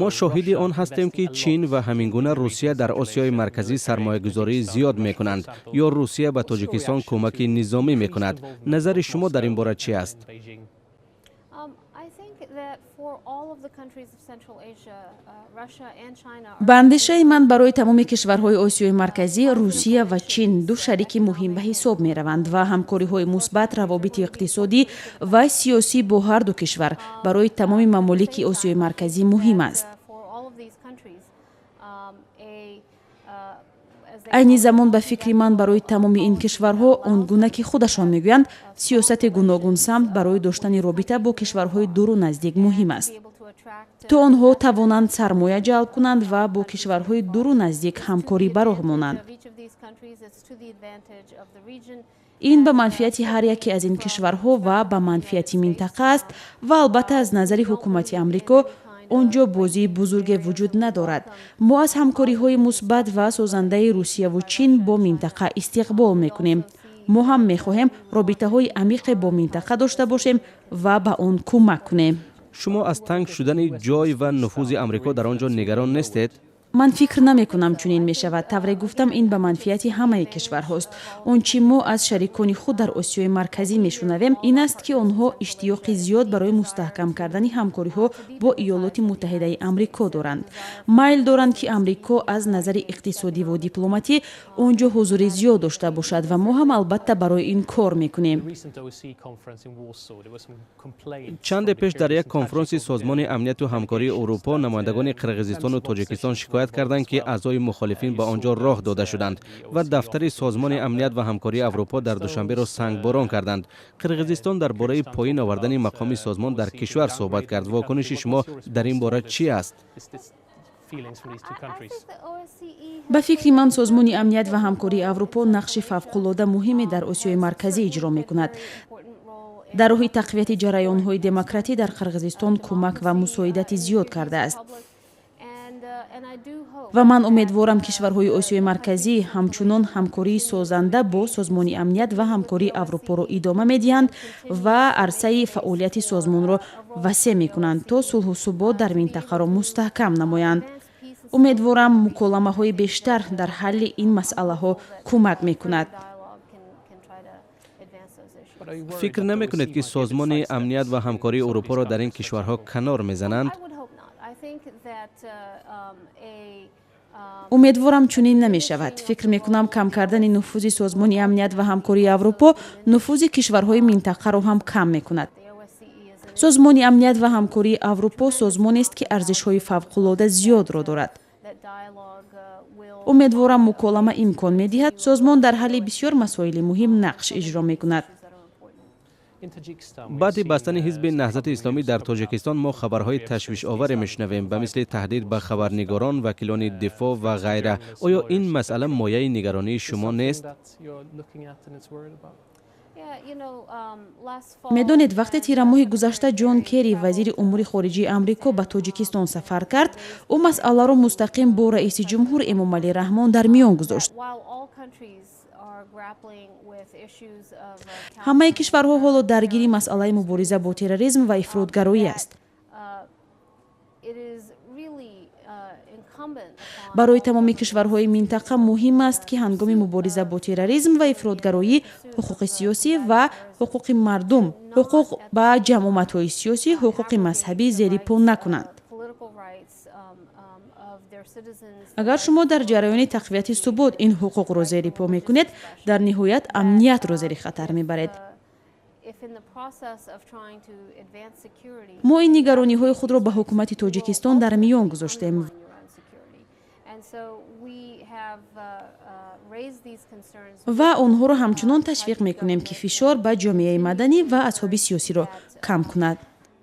Мо шоҳиди он ҳастем, ки Чин ва ҳамин гуна Русия дар Осиёи Марказӣ сармоягузории зиёд мекунанд ё Русия ба Тоҷикистон кӯмаки низомӣ мекунад. Назари шумо дар ин бора чӣ аст? Ба андешаи ман, барои тамоми кишварҳои Осиёи Марказӣ Русия ва Чин ду шарики муҳим ба ҳисоб мераванд ва ҳамкориҳои мусбат, равобити иқтисодӣ ва сиёсӣ бо ҳарду кишвар барои тамоми мамолики Осиёи Марказӣ муҳим аст. Айни замон, ба фикри ман, барои тамоми ин кишварҳо, он гуна ки худашон мегӯянд, сиёсати гуногунсамт барои доштани робита бо кишварҳои дуру наздик муҳим аст, то онҳо тавонанд сармоя ҷалб кунанд ва бо кишварҳои дуру наздик ҳамкорӣ ба роҳ монанд. Ин ба манфиати ҳар яке аз ин кишварҳо ва ба манфиати минтақа аст ва албатта, аз назари ҳукумати Амрико он ҷо бозии бузурге вуҷуд надорад. Мо аз ҳамкориҳои мусбат ва созандаи Русияву Чин бо минтақа истиқбол мекунем. Мо ҳам мехоҳем робитаҳои амиқе бо минтақа дошта бошем ва ба он кӯмак кунем. Шумо аз танг шудани ҷой ва нуфузи Амрико дар он ҷо нигарон нестед? Ман фикр намекунам, чунин мешавад. Тавре гуфтам, ин ба манфиати ҳамаи кишварҳост. Он чӣ мо аз шарикони худ дар Осиёи Марказӣ мешунавем, ин аст, ки онҳо иштиёқи зиёд барои мустаҳкам кардани ҳамкориҳо бо Иёлоти Муттаҳидаи Амрико доранд, майл доранд, ки Амрико аз назари иқтисодиву дипломатӣ он ҷо ҳузури зиёд дошта бошад ва мо ҳам албатта барои ин кор мекунем. Чанде пеш дар як конфронси Созмони амнияту ҳамкории Урупо намояндагони Қирғизистону Тоҷикистон шикоят карданд, ки аъзои мухолифин ба он ҷо роҳ дода шуданд ва дафтари Созмони амният ва ҳамкории Аврупо дар Душанберо сангборон карданд. Қирғизистон дар бораи поин овардани мақоми созмон дар кишвар суҳбат кард. Вокуниши шумо дар ин бора чӣ аст? Ба фикри ман, Созмони амният ва ҳамкории Аврупо нақши фавқулода муҳиме дар Осиёи Марказӣ иҷро мекунад. Дар роҳи тақвияти ҷараёнҳои демократӣ дар Қирғизистон кӯмак ва мусоидати зиёд кардааст ва ман умедворам, кишварҳои Осиёи Марказӣ ҳамчунон ҳамкории созанда бо Созмони амният ва ҳамкории Аврупоро идома медиҳанд ва арсаи фаъолияти созмонро васеъ мекунанд, то сулҳу субот дар минтақаро мустаҳкам намоянд. Умедворам, муколамаҳои бештар дар ҳалли ин масъалаҳо кӯмак мекунад. Фикр намекунед, ки Созмони амният ва ҳамкории Урупоро дар ин кишварҳо канор мезананд? Умедворам, чунин намешавад. Фикр мекунам, кам кардани нуфузи Созмони амният ва ҳамкории Аврупо нуфузи кишварҳои минтақаро ҳам кам мекунад. Созмони амният ва ҳамкории Аврупо созмонест, ки арзишҳои фавқулода зиёдро дорад. Умедворам, муколама имкон медиҳад созмон дар ҳалли бисёр масоили муҳим нақш иҷро мекунад. Баъди бастани Ҳизби Наҳзати Исломӣ дар Тоҷикистон мо хабарҳои ташвишоваре мешунавем, ба мисли таҳдид ба хабарнигорон, вакилони дифоъ ва ғайра. Оё ин масъала мояи нигаронии шумо нест? Медонед, вақте тирамоҳи гузашта Ҷон Керри, вазири умури хориҷии Амрико, ба Тоҷикистон сафар кард, ӯ масъаларо мустақим бо раиси ҷумҳур Эмомалӣ Раҳмон дар миён гузошт. Ҳамаи кишварҳо ҳоло даргири масъалаи мубориза бо терроризм ва ифротгароӣ аст. Барои тамоми кишварҳои минтақа муҳим аст, ки ҳангоми мубориза бо терроризм ва ифротгароӣ ҳуқуқи сиёсӣ ва ҳуқуқи мардум, ҳуқуқ ба ҷамъомадҳои сиёсӣ, ҳуқуқи мазҳабӣ зери по накунанд. Агар шумо дар ҷараёни тақвияти субот ин ҳуқуқро зери по мекунед, дар ниҳоят амниятро зери хатар мебаред. Мо ин нигарониҳои худро ба ҳукумати Тоҷикистон дар миён гузоштем ва онҳоро ҳамчунон ташвиқ мекунем, ки фишор ба ҷомеаи маданӣ ва асҳоби сиёсиро кам кунад.